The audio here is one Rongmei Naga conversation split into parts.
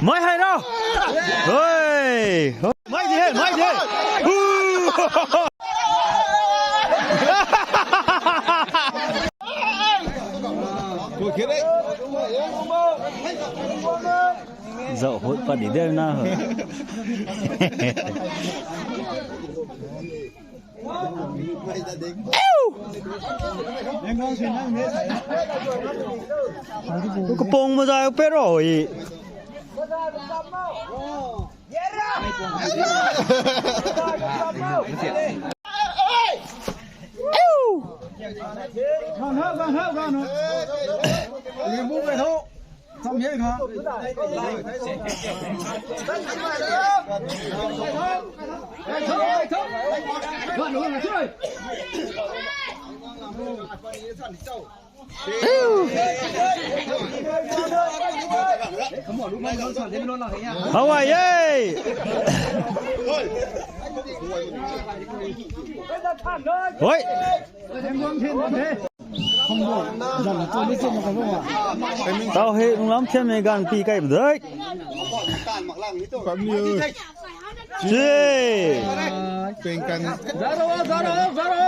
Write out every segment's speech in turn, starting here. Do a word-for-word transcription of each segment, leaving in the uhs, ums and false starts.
Mai hai ra. Hei. Mai di hei, mai di hei. Zau hut pat di de na ho. Kapong mazai pe ro i. Hawai ye! Hoi! Tau hei lunglam thiam mei gang pi kai bdai. Pam ni oi. Che. Peng kan. Zaro, zaro, zaro.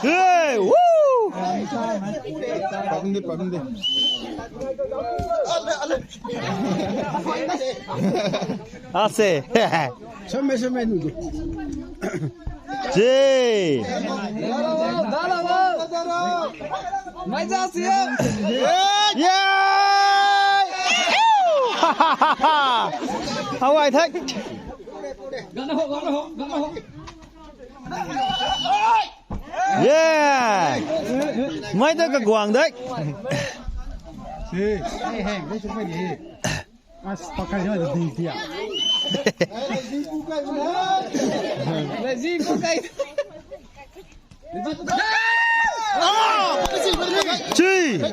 Hey, woo! Pam de, pam de. Ase. Same, same, nu de. Che. Mai ja si. Yay! Hawai thak. Yeah! Mai ta kaguang dai. As pakai na di dia. Lazy pakai. Chi.